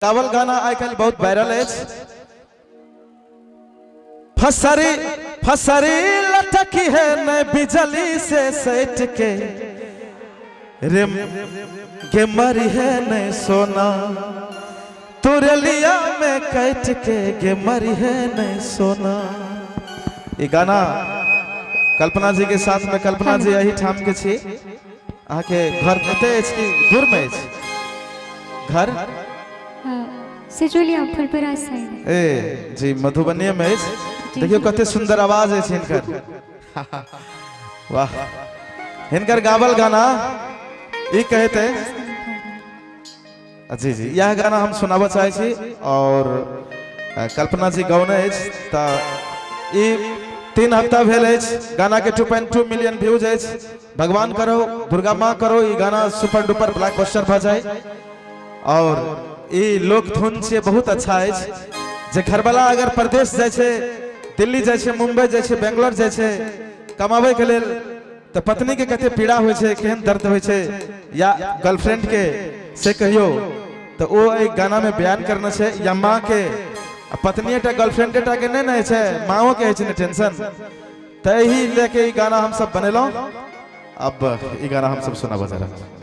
गावल गाना आइ काल्हि बहुत वायरल अछि। फसरी फसरी लटकी है न बिजली से सट के रे गे मरी है न सोना तुरलिया में कट के गे मरी है न सोना। ई गाना कल्पना जी के साथ में, कल्पना जी एही ठाम के छी। अहाँके घर कतऽ अछि कि दूर में अछि घर? सिजौलिया फुलपरास साइड। ए जी मधुबनी में अछि। देखियौ कते सुंदर आवाज अछि हिनकर, वाह। हिनकर गावल गाना ई कहैत अछि जी जी, यह गाना हम सुनाबऽ चाहै छी और कल्पना जी गौने अछि। तऽ ई 3 हफ्ता भेल अछि गाना के, 2.2 मिलियन व्यूज अछि। भगवान करो, दुर्गा माँ करो, ई गाना सुपर डुपर ब्लॉकबस्टर भऽ जाए। और ई लोक धुन छै, बहुत अच्छा अछि। जे घरवाला अगर प्रदेश जाइ छै, दिल्ली जाइ छै, मुंबई जाइ छै, बेंगलोर जाइ छै कमाबै के लेल, तऽ पत्नी के कते पीड़ा होइ छै, केहन दर्द होइ छै, या गर्लफ्रेंड के, से कहियो तऽ ओ एहि गाना में बयान करने छै। या माँ के, आ पत्नी टा गर्लफ्रेंड टा के नहि ने होइ छै, माँओ के होइ छै ने टेंशन। तऽ एहि लेके ई गाना हम सब बनेलहुँ। अब ई गाना हम सब सुनाबऽ जा रहल छी।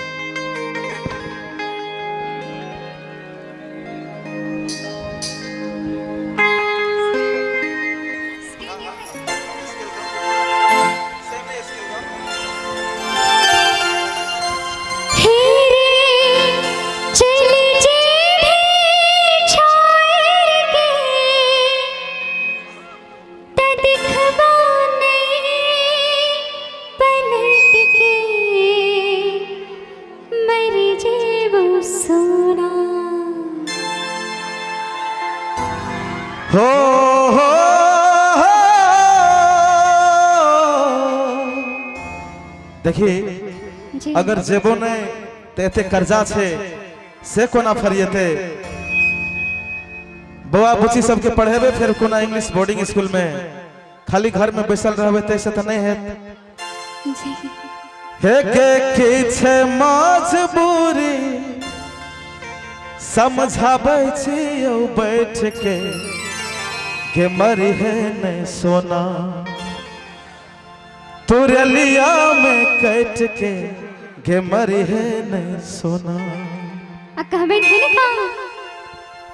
हो हो हो। देखी अगर जेबो नहीं तो एते कर्जा छे से कोना फरिएते? बौआ बुच्ची सबके पढ़ेबे फेर कोना इंग्लिश बोर्डिंग स्कूल में? खाली घर में बैसल रहबे तैसे तो नहीं हेत। हे के की छै मजबूरी समझाबै छियौ बैठ के, गे मरी है नहीं सोना तुरलिया में कट के, गे मरी है नहीं सोना। आ कहबे हिनका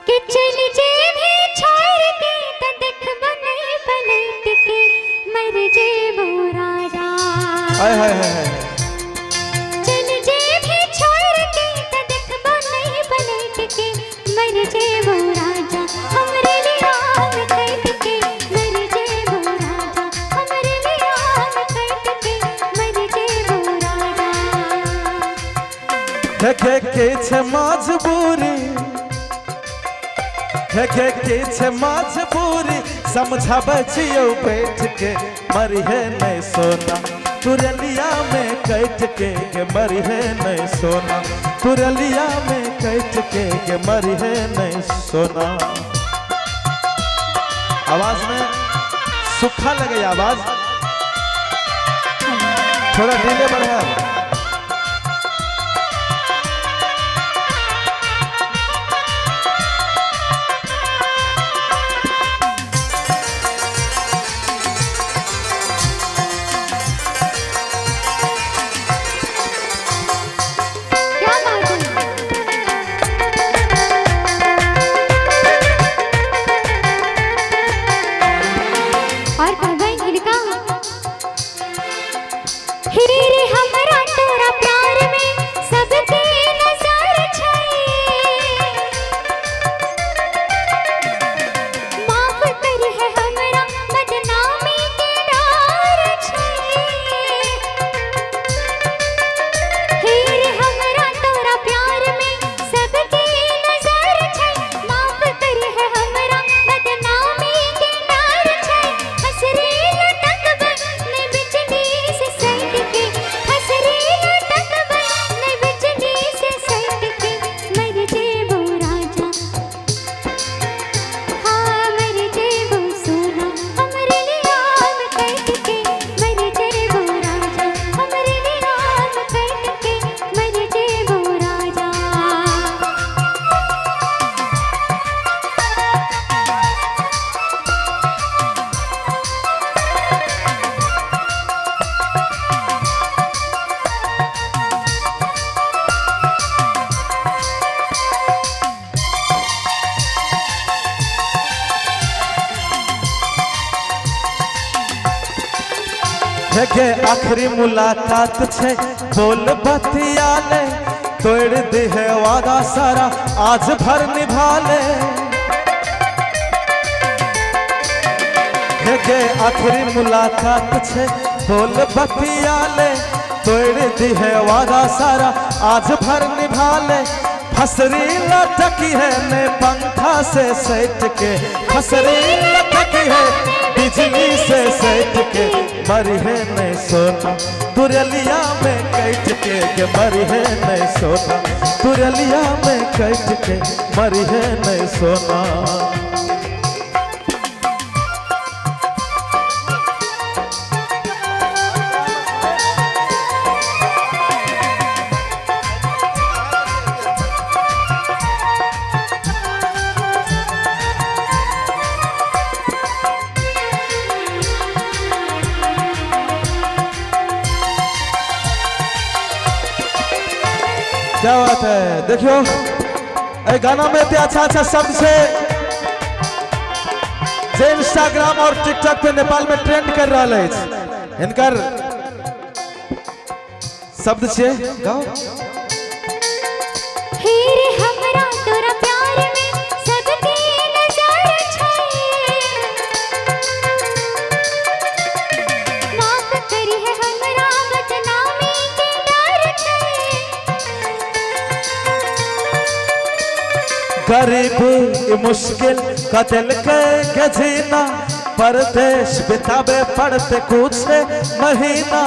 कि चल जेबे छोड़ के त देखबो नहीं पलट के, मर जेबो राजा। हाय हाय हाय हाय। चल जेबे छोड़ के त देखबो नहीं पलट के, मर जेबो राजा हमरे लिया में कट के, मर जेबो राजा हमरे लिया में कट के, मर जेबो राजा। देखे के छे मजबूरी, देखे के छे मजबूरी समझाबै छियौ बैठ के, मरिहे नहीं सोना तुरलिया में कट के, गे मरिहे नहीं सोना तुरलिया में कट के, गे मरिहे नहीं सोना। आवाज में सुखा लगे, आवाज थोड़ा डिले बढ़ा। क्या बात है। और कहबै हिनका, हे रे हमरा हे गे आखिरी मुलाकात छे, बोल बतिया ले, तोड़ दे है वादा सारा आज भर निभा ले। हे गे आखिरी मुलाकात छे, बोल बतिया ले, तोड़ दी है वादा सारा आज भर निभा ले। फसरी लटकी है ने पंखा से सैट के, फसरी लटकी है बिजली से सैट के, मरी है नहीं सोना तुरलिया में कैट के मरी है नहीं सोना तुरलिया में कैट के, मरी है नहीं सोना। क्या बात है, देखियो ए गाना में इतने अच्छा अच्छा शब्द से जे इंस्टाग्राम और टिकटॉक पे नेपाल में ट्रेंड कर रहा है। इनकर शब्द छे गाओ। हे रे हमरा तोरा प्यार में सबके नजर छै, माफ करी है हमरा बदनामी के डर छै। गरीबी मुश्किल कदल के गजीना, परदेश बितावे पड़ते कुछ महीना।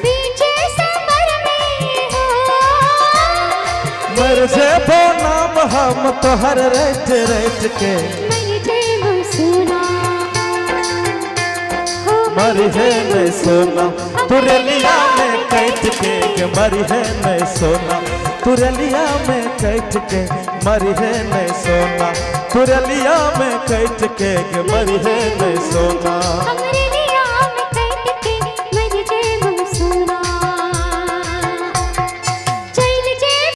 बीच समर में हो मर जेबो नाम हम तोहर रेट रेट के, मर जेबो सोना हो मरी है नहीं सोना तुरलिया में कैट के मरी है नहीं सोना तुरलिया में कैट के, मरी है नहीं सोना तुरलिया में कैट के मरी है नहीं सोना। हमरे